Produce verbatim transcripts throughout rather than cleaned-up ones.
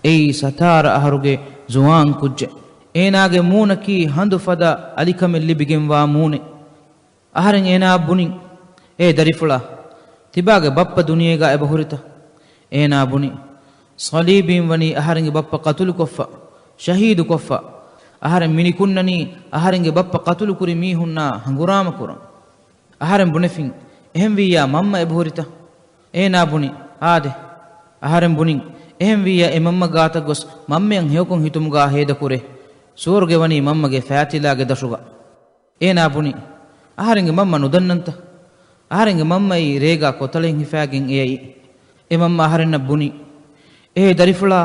އެއީ ސަތާރަ އަހަރުގެ ޒުވާން ކުއްޖެއް. އޭނާގެ މޫނަކީ ހަނދު ފަދަ އަލިކަމެއް ލިބިގެންވާ މޫނެއް. އަހަރެން އޭނާއަށް ބުނި، އޭ ދަރިފުޅާ، ތިބާގެ ބައްޕަ ދުނިޔޭގަ އެބަހުރިތަ؟ އޭނާ ބުނި، ޞަލީބީން ވަނީ އަހަރެންގެ ބައްޕަ ޤަތުލުކޮށްފަ، ޝަހީދުކޮށްފަ. އަހަރެން މިނިކުންނަނީ އަހަރެންގެ ބައްޕަ ޤަތުލުކުރި މީހުންނާ ހަނގުރާމަ ކުރަން. އަހަރެން ބުނެފިން، އެހެންވިއްޔާ މަންމަ އެބަހުރިތަ؟ އޭނާ ބުނި، އާދެ. އަހަރެން ބުނިން، އެހެންވިއްޔާ އެ މަންމަ ގާތަށް ގޮސް މަންމައަށް ހެޔޮކޮށް ހިތުމުގާ ހޭދަކުރޭ. ސުވަރުގެ ވަނީ މަންމަގެ ފައިތިލާގެ ދަށުގަ. އޭނާ ބުނި، އަހަރެންގެ މަންމަ ނުދަންނަންތަ؟ އަހަރެންގެ މަންމައީ ރޭގާ ކޮތަޅެއް ހިފާގެން އެޔައީ. އެ މަންމަ އަހަރެންނަށް ބުނި، އޭ ދަރިފުޅާ،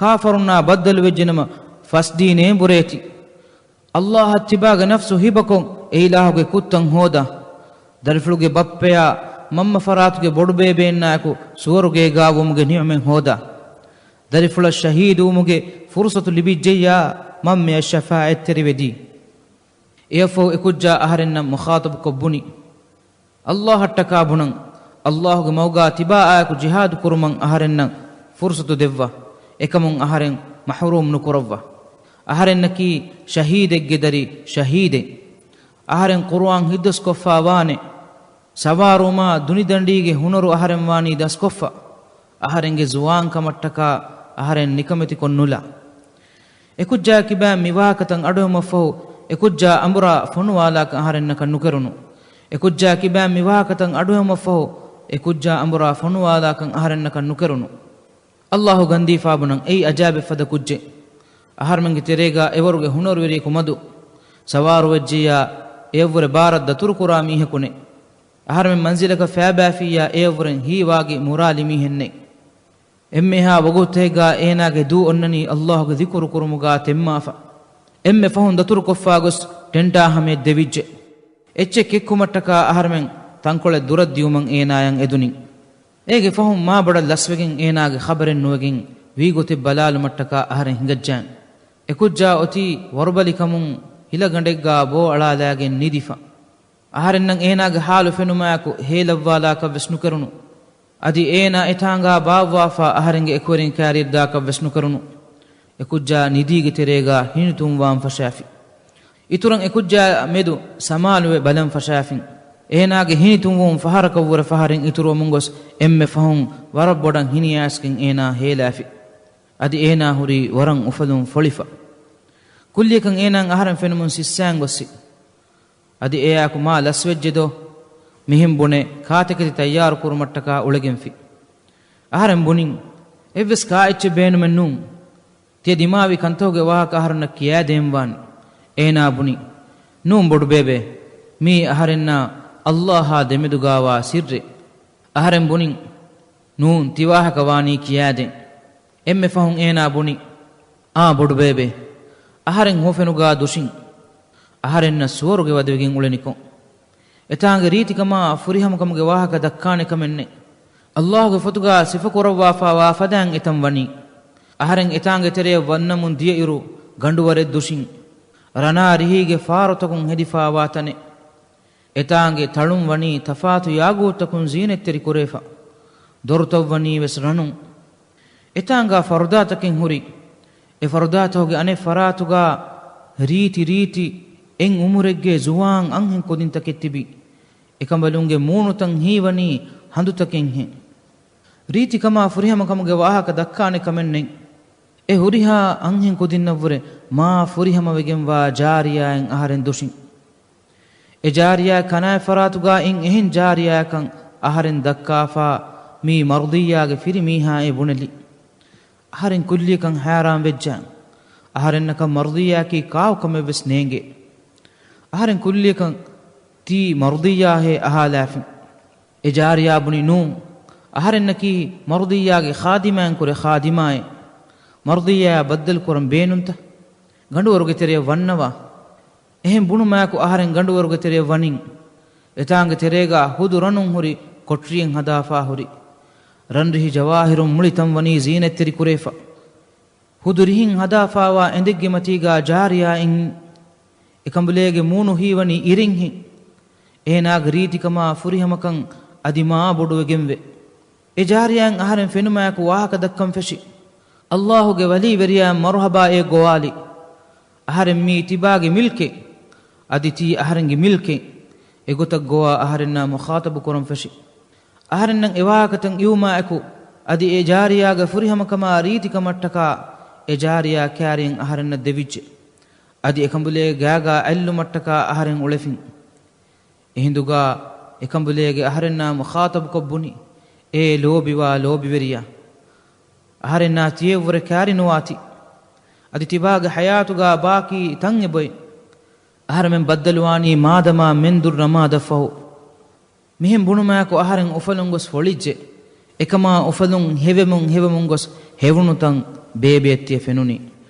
ކާފަރުންނާ ބައްދަލުވެއްޖެނަމަ ފަސްދީނޭން ބުރޭތި. އައްލާހަށް ތިބާގެ ނަފްސު ހިބަކޮށް އެ އިލާހުގެ ކުށްތައް ހޯދާ. ދަރިފުޅުގެ ބައްޕަޔާ މަންމަ ފަރާތުގެ ބޮޑުބޭބެއިންނާއެކު ސުވަރުގޭގާ ވުމުގެ ނިޢުމަތް ހޯދާ. ދަރިފުޅަށް ޝަހީދުވުމުގެ ފުރުޞަތު ލިބިއްޖެއްޔާ މަންމަޔަށް ޝަފާޢަތްތެރިވެދީ. އެއަށްފަހު އެކުއްޖާ އަހަރެންނަށް މުޚާޠަބުކޮށް ބުނި، އައްލާހަށްޓަކާ ބުނަން، އައްލާހުގެ މަގުގާ ތިބާއާއެކު ޖިހާދު ކުރުމަށް އަހަރެންނަށް ފުރުޞަތު ދެއްވާ. އެކަމުން އަހަރެން މަޙްރޫމް ނުކުރައްވާ. އަހަރެންނަކީ ޝަހީދެއްގެ ދަރި ޝަހީދެއް. އަހަރެން ޤުރުއާން ހިތްދަސްކޮށްފާ ވާނެ. ސަވާރުވުމާ ދުނިދަނޑީގެ ހުނަރު އަހަރެން ވާނީ ދަސްކޮށްފަ. އަހަރެންގެ ޒުވާންކަމަށްޓަކާ އަހަރެން ނިކަމެތިކޮށް ނުލާ. އެކުއްޖާ ކިބާ މިވާހަކަތައް އަޑުއެހުމަށްފަހު، އެކުއްޖާ އަނބުރާ ފޮނުވާލާކަށް އަހަރެންނަކަށް ނުކެރުނު. އެކުއްޖާ ކިބާ މިވާހަކަތައް އަޑުއެހުމަށްފަހު، އެކުއްޖާ އަނބުރާ ފޮނުވާލާކަށް އަހަރެންނަކަށް ނުކެރުނު. އައްލާހު ގަންދީފާބުނަން އެއީ އަޖާބެއްފަދަ ކުއްޖެއް. އަހަރުމެންގެ ތެރޭގާ އެވަރުގެ ހުނަރުވެރިޔަކު މަދު، ސަވާރުވެއްޖެއްޔާ އެއަށްވުރެ ބާރަށް ދަތުރުކުރާ މީހަކު ނެތް. އަހަރުމެން މަންޒިލަކަށް ފައިބާފިއްޔާ އެއަށްވުރެން ހީވާގި މުރާލި މީހެއް ނެތް. އެންމެހާ ވަގުތެއްގާ އޭނާގެ ދޫ އޮންނަނީ އައްލާހުގެ ޒިކުރު ކުރުމުގާ ތެންމާފަ. އެންމެ ފަހުން ދަތުރުކޮށްފާ ގޮސް ޓެންޓާ ހަމަޔަށް ދެވިއްޖެ. އެއްޗެއް ކެއްކުމަށްޓަކާ އަހަރުމެން ތަންކޮޅެއް ދުރަށް ދިޔުމަށް އޭނާޔަށް އެދުނިން. އޭގެ ފަހުން މާބޮޑަށް ލަސްވެގެން އޭނާގެ ޚަބަރެއް ނުވެގެން ވީގޮތެއް ބަލާލުމަށްޓަކާ އަހަރެން ހިނގައްޖާން. އެކުއްޖާ އޮތީ ވަރުބަލިކަމުން ހިލަގަނޑެއްގާ ބޯ އަޅާލާގެން ނިދިފަ. އަހަރެންނަށް އޭނާގެ ހާލު ފެނުމާއެކު ހޭލައްވާލާކަށްވެސް ނުކެރުނު. އަދި އޭނާ އެތާނގާ ބާއްވާފާ އަހަރެންގެ އެކުވެރިން ކާރިއަށްދާކަށްވެސް ނުކެރުނު. އެކުއްޖާ ނިދީގެ ތެރޭގާ ހިނިތުންވާން ފަށާފި. އިތުރަށް އެކުއްޖާ މެދު ސަމާލުވެ ބަލަން ފަށާފިން. އޭނާގެ ހިނިތުންވުން ފަހަރަކަށްވުރެ ފަހަރެއް އިތުރުވަމުން ގޮސް އެންމެ ފަހުން ވަރަށް ބޮޑަށް ހިނިއައިސްގެން އޭނާ ހޭލާފި. އަދި އޭނާ ހުރީ ވަރަށް އުފަލުން ފޮޅިފަ. ކުއްލިއަކަށް އޭނާއަށް އަހަރެން ފެނުމުން ސިއްސާން ގޮއްސި. އަދި އެއާއެކު މާ ލަސްވެއްޖެދޯ؟ މިހެން ބުނެ ކާތެކެތި ތައްޔާރު ކުރުމަށްޓަކާ އުޅެގެންފި. އަހަރެން ބުނިން، އެއްވެސް ކާއެއްޗެއް ބޭނުމެއް ނޫން. ތިޔަ ދިމާވި ކަންތަކުގެ ވާހަކަ އަހަރުންނަށް ކިޔާދޭން ވާނެ. އޭނާ ބުނި، ނޫން ބޮޑުބޭބެ، މީ އަހަރެންނާ އައްލާހާ ދެމެދުގާވާ ސިއްރެއް. އަހަރެން ބުނިން، ނޫން، ތިވާހަކަ ވާނީ ކިޔާދޭން. އެންމެ ފަހުން އޭނާ ބުނި، އާ ބޮޑުބޭބެ. އަހަރެން ހުވަފެނުގާ ދުށިން. އަހަރެންނަށް ސުވަރުގެ ވަދެވިގެން އުޅެނިކޮށް. އެތާނގެ ރީތިކަމާ ފުރިހަމަކަމުގެ ވާހަކަ ދައްކާނެ ކަމެއް ނެތް. އައްލާހުގެ ފޮތުގާ ސިފަކުރައްވާފާވާ ފަދައިން އެތަން ވަނީ. އަހަރެން އެތާނގެ ތެރެޔަށް ވަންނަމުން ދިޔައިރު ގަނޑުވަރެއް ދުށިން. ރަނާ ރިހީގެ ފާރުތަކުން ހެދިފާވާ ތަނެއް. އެތާނގެ ތަޅުން ވަނީ ތަފާތު ޔާގޫތުތަކުން ޒީނަތްތެރި ކުރެފަ. ދޮރުތައް ވަނީ ވެސް ރަނުން. އެތާނގާ ފަރުދާތަކެއް ހުރި. އެ ފަރުދާތަކުގެ އަނެއް ފަރާތުގާ ރީތި ރީތި އެއް އުމުރެއްގެ ޒުވާން އަންހެން ކުދިންތަކެއް ތިބި. އެކަނބަލުންގެ މޫނުތައް ހީވަނީ ހަނދުތަކެއްހެން. ރީތިކަމާ ފުރިހަމަކަމުގެ ވާހަކަ ދައްކާނެ ކަމެއް ނެތް. އެ ހުރިހާ އަންހެން ކުދިންނަށްވުރެ މާ ފުރިހަމަވެގެންވާ ޖާރިޔާއެއް އަހަރެން ދުށިން. އެ ޖާރިޔާ ކަނާތް ފަރާތުގާ އިން އެހެން ޖާރިޔާއަކަށް އަހަރެން ދައްކާފާ މީ މަރުދިއްޔާގެ ފިރި މީހާއޭ ބުނެލި. އަހަރެން ކުއްލިއަކަށް ހައިރާން ވެއްޖާ. އަހަރެންނަކަށް މަރުދިއްޔާއަކީ ކާކު ކަމެއްވެސް ނޭނގޭ. އަހަރެން ކުއްލިއަކަށް ތީ މަރުދިއްޔާހޭ އަހާލާފިން. އެ ޖާރިޔާ ބުނި ނޫން. އަހަރެންނަކީ މަރުދިއްޔާގެ ޚާދިމާއިން ކުރެ ޚާދިމާއެއް. މަރުދިއްޔާއާ ބައްދަލު ކުރަން ބޭނުންތަ؟ ގަނޑުވަރުގެ ތެރެޔަށް ވަންނަވާ. އެހެން ބުނުމާއެކު އަހަރެން ގަނޑުވަރުގެ ތެރެޔަށް ވަނިން. އެތާނގެ ތެރޭގާ ހުދު ރަނުން ހުރި ކޮޓަރިއެއް ހަދާފާ ހުރި. ރަންރިހި ޖަވާހިރުން މުޅި ތަން ވަނީ ޒީނަތްތެރި ކުރެފަ. ހުދު ރިހިން ހަދާފާވާ އެނދެއްގެ މަތީގާ ޖާރިޔާއިން އެކަނބުލޭގެ މޫނު ހީވަނީ އިރެއްހެން. އޭނާގެ ރީތިކަމާ ފުރިހަމަކަން އަދި މާ ބޮޑުވެގެންވެ. އެ ޖާރިޔާއިން އަހަރެން ފެނުމާއެކު ވާހަކަ ދައްކަން ފެށި. ﷲ ގެ ވަލީވެރިޔާ މަރުޙަބާ އޭ ގޮވާލި. އަހަރެން މީ ތިބާގެ މިލްކެއް. އަދި ތީ އަހަރެންގެ މިލްކެއް. އެގޮތަށް ގޮވާ އަހަރެންނާ މުޚާޠަބު ކުރަން ފެށި. އަހަރެންނަށް އެ ވާހަކަތައް އިވުމާއެކު، އަދި އެ ޖާރިޔާގެ ފުރިހަމަކަމާ ރީތިކަމަށްޓަކާ އެ ޖާރިޔާ ކާރިއަށް އަހަރެންނަށް ދެވިއްޖެ. އަދި އެކަނބުލޭގެ ގާގާ އަތްލުމަށްޓަކާ އަހަރެން އުޅެފިން. އެހިނދުގާ އެކަނބުލޭގެ އަހަރެންނާ މުޚާޠަބުކޮށް ބުނި، އޭ ލޯބިވާ ލޯބިވެރިޔާ! އަހަރެންނާ ތިޔައަށްވުރެ ކާރި ނުވާތި. އަދި ތިބާގެ ޙަޔާތުގާ ބާކީ ތަން އެބޮތް. އަހަރެމެން ބައްދަލުވާނީ މާދަމާ މެންދުރު ނަމާދަށްފަހު. މިހެން ބުނުމާއެކު އަހަރެން އުފަލުން ގޮސް ފޮޅިއްޖެ. އެކަމާ އުފަލުން ހެވެމުން ހެވެމުން ގޮސް ހެވުނު ތަން ބޭބެއަށް ތިޔަ ފެނުނީ.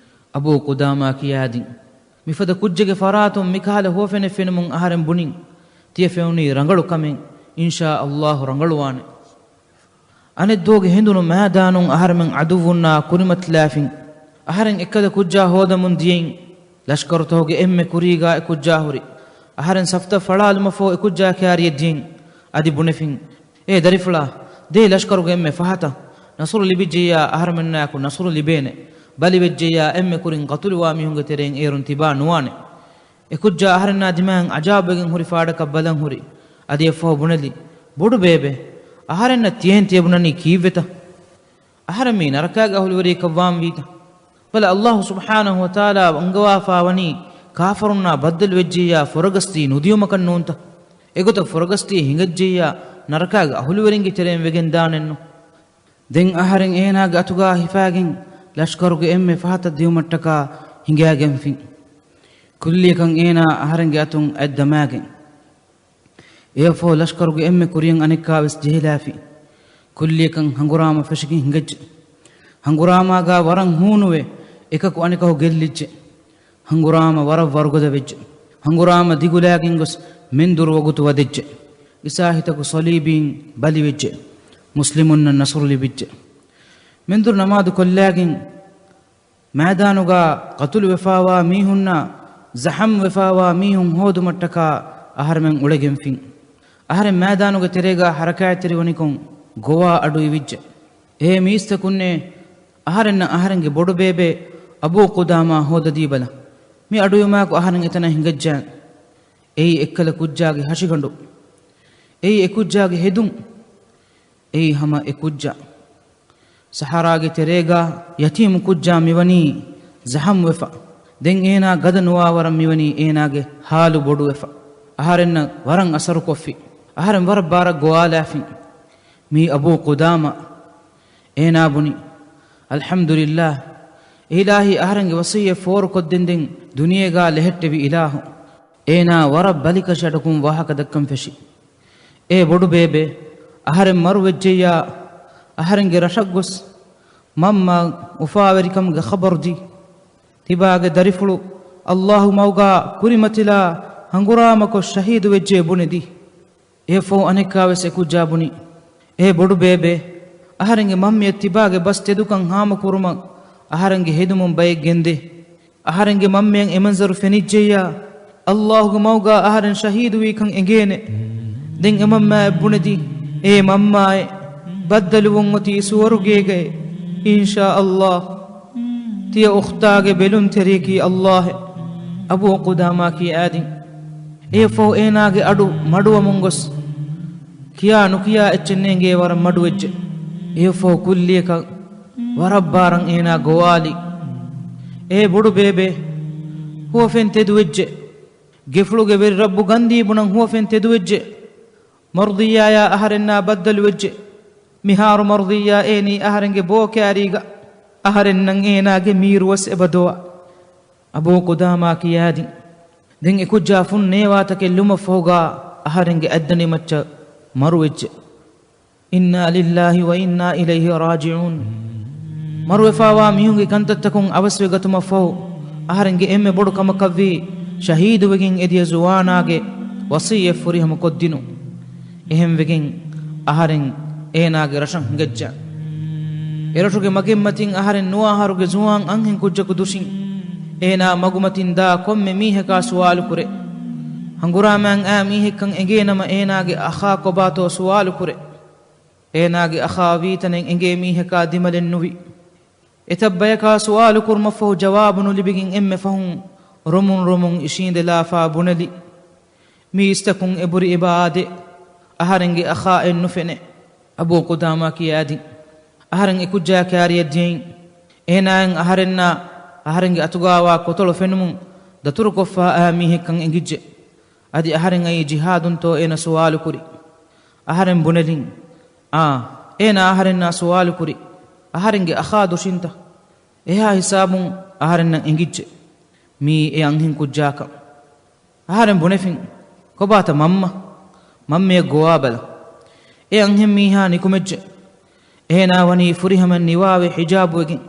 އަބޫ ޤުދާމާ ކިޔާދިން، މިފަދަ ކުއްޖެއްގެ ފަރާތުން މިކަހަލަ ހުވަފެނެއް ފެނުމުން އަހަރެން ބުނިން، ތިޔަ ފެނުނީ ރަނގަޅު ކަމެއް، އިންޝާ ﷲ ރަނގަޅުވާނެ. އަނެއްދުވަހުގެ ހިނދުނު މައިދާނުން އަހަރެމެން އަދުއްވުންނާ ކުރިމަތިލާފިން. އަހަރެން އެއްކަލަ ކުއްޖާ ހޯދަމުން ދިޔައިން، ލަޝްކަރުތަކުގެ އެންމެ ކުރީގާ އެ ކުއްޖާ ހުރި. އަހަރެން ސަފްތައް ފަޅާލުމަށްފަހު އެ ކުއްޖާ ކާރިއަށް ދިޔައިން އަދި ބުނެފިން، އޭ ދަރިފުޅާ، ދޭ ލަޝްކަރުގެ އެންމެ ފަހަތަށް. ނަޞްރު ލިބިއްޖެއްޔާ އަހަރެމެންނާއެކު ނަޞްރު ލިބޭނެ. ބަލިވެއްޖެއްޔާ އެންމެ ކުރިން ޤަތުލުވާ މީހުންގެ ތެރެއިން އޭރުން ތިބާ ނުވާނެ. އެ ކުއްޖާ އަހަރެންނާ ދިމާއަށް އަޖާބުވެގެން ހުރި ފާޑަކަށް ބަލަން ހުރި. އަދި އެއަށްފަހު ބުނެލި، ބޮޑު ބޭބެ، އަހަރެންނަށް ތިޔައިން ތިޔަ ބުނަނީ ކީއްވެތަ؟ އަހަރެން މީ ނަރަކާގެ އަހުލުވެރިއަކަށް ވާން ވީތަ؟ ބަލަ، ﷲ ސުބްޙާނަހޫ ވަތަޢާލާ އަންގަވާފާ ވަނީ ކާފަރުންނާ ބައްދަލު ވެއްޖެއްޔާ ފުރަގަސްދީ ނުދިޔުމަކަށް ނޫންތަ؟ އެގޮތަށް ފުރަގަސްދީ ހިނގައްޖެއްޔާ ނަރަކާގެ އަހުލުވެރިންގެ ތެރެއިން ވެގެން ދާނެއްނު. ދެން އަހަރެން އޭނާގެ އަތުގާ ހިފާގެން ލަޝްކަރުގެ އެންމެ ފަހަތަށް ދިޔުމަށްޓަކާ ހިނގާގެންފިން. ކުއްލިއަކަށް އޭނާ އަހަރެންގެ އަތުން އަތް ދަމާގެން. އެއަށްފަހު ލަޝްކަރުގެ އެންމެ ކުރިއަށް އަނެއްކާވެސް ޖެހިލާފި. ކުއްލިއަކަށް ހަނގުރާމަ ފެށިގެން ހިނގައްޖެ. ހަނގުރާމާގާ ވަރަށް ހޫނުވެ، އެކަކު އަނެކަކު ގެއްލިއްޖެ. ހަނގުރާމަ ވަރަށް ވަރުގަދަ ވެއްޖެ. ހަނގުރާމަ ދިގުލާގެން ގޮސް މެންދުރު ވަގުތު ވަދެއްޖެ. އިސާހިތަކު ޞަލީބީން ބަލިވެއްޖެ. މުސްލިމުންނަށް ނަޞްރު ލިބިއްޖެ. މެންދުރު ނަމާދު ކޮށްލާގެން، މައިދާނުގާ ޤަތުލުވެފާވާ މީހުންނާ ޒަޚަމްވެފާވާ މީހުން ހޯދުމަށްޓަކާ އަހަރެމެން އުޅެގެންފިން. އަހަރެން މައިދާނުގެ ތެރޭގާ ޙަރަކާތްތެރިވަނިކޮށް ގޮވާ އަޑު އިވިއްޖެ. އޭ މީސްތަކުންނޭ! އަހަރެންނަށް އަހަރެންގެ ބޮޑު ބޭބެ އަބޫ ޤުދާމާ ހޯދަދީބަލަ. މި އަޑުއިވުމާއެކު އަހަރެން އެތަނަށް ހިނގައްޖެ. އެއީ އެއްކަލަ ކުއްޖާގެ ހަށިގަނޑު. އެއީ އެ ކުއްޖާގެ ހެދުން. އެއީ ހަމަ އެ ކުއްޖާ. ސަހަރާގެ ތެރޭގާ ޔަތީމު ކުއްޖާ މިވަނީ ޒަޚަމްވެފަ. ދެން އޭނާ ގަދަ ނުވާވަރަށް މިވަނީ އޭނާގެ ހާލު ބޮޑުވެފަ. އަހަރެންނަށް ވަރަށް އަސަރުކޮށްފި. އަހަރެން ވަރަށް ބާރަށް ގޮވާލާފިން. މީ އަބޫ ޤުދާމާ. އޭނާ ބުނި، އަލްޙަމްދުލިއްލާހް. އެއިލާހީ އަހަރެންގެ ވަޞިއްޔަތް ފޯރުކޮށްދިންދިން ދުނިޔޭގާ ލެހެއްޓެވި އިލާހު. އޭނާ ވަރަށް ބަލިކަށި އަޑަކުން ވާހަކަ ދައްކަން ފެށި. އޭ ބޮޑު ބޭބެ، އަހަރެން މަރުވެއްޖެއްޔާ، އަހަރެންގެ ރަށަށް ގޮސް މަންމަ އުފާވެރިކަމުގެ ޚަބަރު ދީ. ތިބާގެ ދަރިފުޅު ﷲ މަގުގާ ކުރިމަތިލާ ހަނގުރާމަކޮށް ޝަހީދުވެއްޖެ ބުނެދީ. އެއަށްފަހު އަނެއްކާވެސް އެ ކުއްޖާ ބުނި، އޭ ބޮޑު ބޭބެ، އަހަރެންގެ މަންމަޔަށް ތިބާގެ ބަސް ތެދުކަން ހާމަކުރުމަށް އަހަރެންގެ ހެދުމުން ބައެއް ގެންދޭ. އަހަރެންގެ މަންމައަށް އެ މަންޒަރު ފެނިއްޖެއްޔާ، ﷲ ގެ މަގުގާ އަހަރެން ޝަހީދުވީކަން އެނގޭނެ. ދެން އެ މަންމައަށް ބުނެދީ، އޭ މަންމާއޭ، ބައްދަލުވުން އޮތީ ސުވަރުގޭގައޭ، އިންޝާ ﷲ. ތިޔަ އުޚްތާގެ ބެލުންތެރިޔަކީ ﷲއޭ. އަބޫ ޤުދާމާ ކިޔާދިން. އެއަށްފަހު އޭނާގެ އަޑު މަޑުވަމުން ގޮސް، ކިޔާ ނުކިޔާ އެއްޗެއް ނޭނގޭ ވަރަށް މަޑުވެއްޖެ. އެއަށްފަހު ކުއްލިއަކަށް ވަރަށް ބާރަށް އޭނާ ގޮވާލި، އޭ ބޮޑު ބޭބެ، ހުވަފެން ތެދުވެއްޖެ. ގެފުޅުގެ ވެރި ރައްބު ގަންދީ ބުނަން ހުވަފެން ތެދުވެއްޖެ. މަރުޟިއްޔާޔާ އަހަރެންނާ ބައްދަލުވެއްޖެ. މިހާރު މަރުޟިއްޔާ އޭނީ އަހަރެންގެ ބޯ ކާރީގަ. އަހަރެންނަށް އޭނާގެ މީރުވަސް އެބަ ދޮވާ. އަބޫ ޤުދާމާ ކިޔާދިން. ދެން އެކުއްޖާ ފުން ނޭވާތަކެއް ލުމަށްފަހުގާ އަހަރެންގެ އަތްދަނޑި މައްޗަށް މަރުވެއްޖެ. އިންނާ ލިއްލާހި ވަ އިންނާ އިލައިހި ރާޖިޢޫން. މަރުވެފާވާ މީހުންގެ ކަންތައްތަކުން އަވަސްވެ ގަތުމަށްފަހު، އަހަރެންގެ އެންމެ ބޮޑު ކަމަކަށްވީ ޝަހީދުވެގެން އެދިޔަ ޒުވާނާގެ ވަޞިއްޔަތް ފުރިހަމަ ކޮށްދިނުން. އެހެންވެގެން އަހަރެން އޭނާގެ ރަށަށް ހިނގައްޖެ. އެރަށުގެ މަގެއްމަތިން އަހަރެން ނުވައަހަރުގެ ޒުވާން އަންހެން ކުއްޖަކު ދުށިން، އޭނާ މަގުމަތިން ދާ ކޮންމެ މީހަކާ ސުވާލުކުރޭ. ހަނގުރާމައިން އާ މީހެއްކަން އެނގޭނަމަ އޭނާގެ އަޚާ ކޮބާތޯ ސުވާލުކުރޭ. އޭނާގެ އަޚާ ވީތަނެއް އެނގޭ މީހަކާ ދިމަލެއް ނުވި. އެތައް ބަޔަކާ ސުވާލު ކުރުމަށްފަހު ޖަވާބު ނުލިބިގެން އެންމެ ފަހުން ރޮމުން ރޮމުން އިށީނދެލާފާ ބުނެލި. މީސްތަކުން އެބުރި އެބަ އާދޭ. އަހަރެންގެ އަޚާއެއް ނުފެނޭ. އަބޫ ޤުދާމާ ކިޔާދިން. އަހަރެން އެކުއްޖާ ކާރިއަށް ދިޔައިން. އޭނާއަށް އަހަރެންނާ އަހަރެންގެ އަތުގާވާ ކޮތަޅު ފެނުމުން ދަތުރުކޮށްފާ އާ މީހެއްކަން އެނގިއްޖެ. އަދި އަހަރެން އައީ ޖިހާދުންތޯ އޭނަ ސުވާލުކުރި. އަހަރެން ބުނެލިން. އާ، އޭނާ އަހަރެންނާ ސުވާލުކުރި. އަހަރެންގެ އަޚާ ދުށިންތަ؟ އެހާ ހިސާބުން އަހަރެންނަށް އެނގިއްޖެ. މީ އެ އަންހެން ކުއްޖާކަން. އަހަރެން ބުނެފިން، ކޮބާތަ މަންމަ؟ މަންމަޔަށް ގޮވާބަލަ. އެ އަންހެންމީހާ ނިކުމެއްޖެ. އޭނާ ވަނީ ފުރިހަމަ ނިވާވެ ހިޖާބުވެގެން،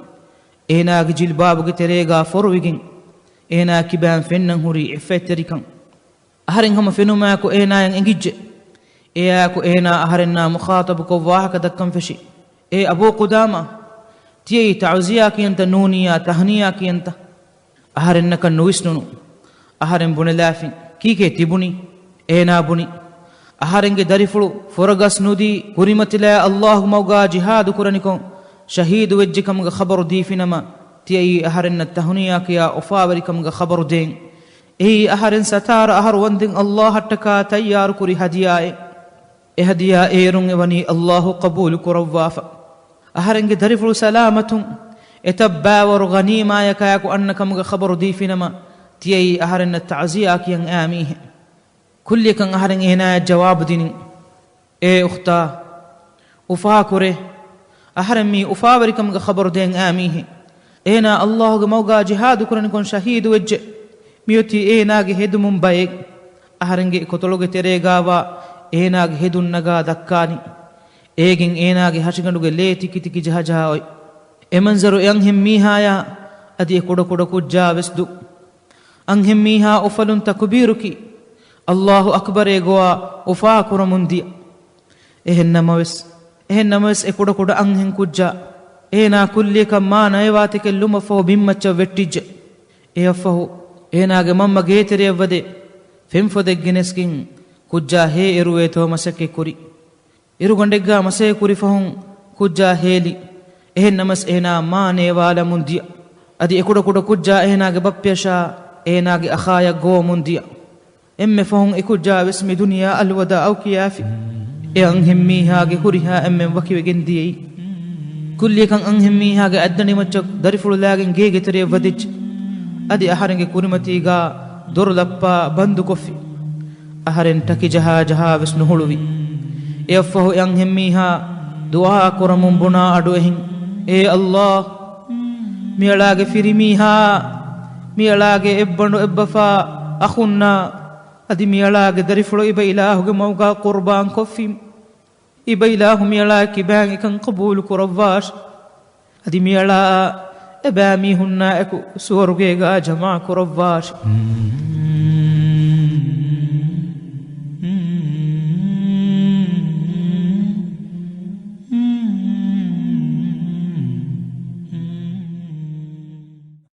އޭނާގެ ޖިލްބާބުގެ ތެރޭގާ ފޮރުވިގެން، އޭނާ ކިބާން ފެންނަން ހުރީ އިއްފަތްތެރިކަން. އަހަރެން ހަމަ ފެނުމާއެކު އޭނާއަށް އެނގިއްޖެ. އެއާއެކު އޭނާ އަހަރެންނާ މުޚާޠަބުކޮށް ވާހަކަ ދައްކަން ފެށި. އޭ އަބޫ ޤުދާމާ، ތިޔައީ ތަޢުޒިޔާ ކިޔަންތަ ނޫނިއްޔާ ތަހްނިޔާ ކިޔަންތަ؟ އަހަރެންނަކަށް ނުވިސްނުނު. އަހަރެން ބުނެލާފިން، ކީކޭ ތިބުނީ؟ އޭނާ ބުނި، އަހަރެންގެ ދަރިފުޅު ފުރަގަސް ނުދީ، ކުރިމަތިލާ ﷲ ގެ މަގުގާ ޖިހާދު ކުރަނިކޮށް ޝަހީދު ވެއްޖެ ކަމުގެ ޚަބަރު ދީފިނަމަ، ތިޔައީ އަހަރެންނަށް ތަހުނިޔާ ކިޔާ އުފާވެރިކަމުގެ ޚަބަރު ދޭން. އެއީ އަހަރެން ސަތާރަ އަހަރު ވަންދެން ﷲ އަށްޓަކާ ތައްޔާރުކުރި ހަދިޔާއެއް. އެ ހަދިޔާ އޭރުން އެވަނީ ﷲ ޤަބޫލު ކުރައްވާފަ. އަހަރެންގެ ދަރިފުޅު ސަލާމަތުން އެތައް ބައިވަރު ޣަނީމާޔަކާއެކު އަންނަ ކަމުގެ ޚަބަރު ދީފިނަމަ، ތިޔައީ އަހަރެންނަށް ތަޢުޒިޔާ ކިޔަން އާ މީހެއް. ކުއްލިއަކަށް އަހަރެން އޭނާޔަށް ޖަވާބު ދިނިން. އޭ އުޚްތާ، އުފާކުރޭ. އަހަރެން މީ އުފާވެރިކަމުގެ ޚަބަރު ދޭން އާ މީހެއް. އޭނާ ﷲ ގެ މަގުގާ ޖިހާދު ކުރަނިކޮށް ޝަހީދު ވެއްޖެ. މިއޮތީ އޭނާގެ ހެދުމުން ބައެއް. އަހަރެންގެ ކޮތަޅުގެ ތެރޭގާވާ އޭނާގެ ހެދުން ނަގާ ދައްކާލި. އޭގެން އޭނާގެ ހަށިގަނޑުގެ ލޭ ތިކިތިކި ޖަހަޖަހާ އޮތް. އެ މަންޒަރު އެ އަންހެން މީހާޔާ އަދި އެ ކުޑަކުޑަ ކުއްޖާ ވެސް ދު. އަންހެން މީހާ އުފަލުން ތަކުބީރުކި، ﷲ އަކްބަރޭ ގޮވާ އުފާ ކުރަމުން ދިޔަ. އެހެން ނަމަވެސް، އެހެން ނަމަވެސް އެ ކުޑަކުޑަ އަންހެން ކުއްޖާ އޭނާ ކުއްލިއަކަށް މާ ނައިވާތަކެއް ލުމަށްފަހު ބިންމައްޗަށް ވެއްޓިއްޖެ. އެއަށްފަހު އޭނާގެ މަންމަ ގޭތެރެއަށް ވަދެ ފެންފޮދެއް ގެނެސްގެން ކުއްޖާ ހޭ އެރުވޭތޯ މަސައްކަތް ކުރި. އިރުގަނޑެއްގާ މަސައްކަތް ކުރި ފަހުން ކުއްޖާ ހޭލި. އެހެން ނަމަސް އޭނާ މާ ނޭވާލަމުން ދިޔަ. އަދި އެ ކުޑަކުޑަ ކުއްޖާ އޭނާގެ ބައްޕަޔަށާ އޭނާގެ އަޚާޔަށް ގޮވަމުން ދިޔަ. އެންމެ ފަހުން އެ ކުއްޖާ ވެސް މި ދުނިޔެއާ އަލްވަދާޢު ކިޔާފި. އެ އަންހެން މީހާގެ ހުރިހާ އެންމެން ވަކިވެގެން ދިޔައީ. ކުއްލިއަކަށް އަންހެން މީހާގެ އަތްދަނޑި މައްޗަށް ދަރިފުޅު ލާގެން ގޭގެ ތެރެއަށް ވަދެއްޖެ. އަދި އަހަރެންގެ ކުރިމަތީގާ ދޮރު ލައްޕާ ބަންދުކޮށްފި. އަހަރެން ޓަކި ޖަހާ ޖަހާ ވެސް ނުހުޅުވި. އެއަށްފަހު އެ އަންހެން މީހާ ދުޢާ ކުރަމުން ބުނާ އަޑު އެހިން، އޭ ﷲ، މިއަޅާގެ ފިރިމީހާ، މިއަޅާގެ އެއްބަނޑު އެއްބަފާ އަޚުންނާ، އަދި މިއަޅާގެ ދަރިފުޅު އިބަ އިލާހުގެ މަގުގާ ޤުރްބާން ކޮށްފިން. އިބަ އިލާހު މިއަޅާ ކިބާން އެކަން ޤަބޫލު ކުރައްވާށި. އަދި މިއަޅާ އެބައިމީހުންނާ އެކު ސުވަރުގޭގާ ޖަމާ ކުރައްވާށި.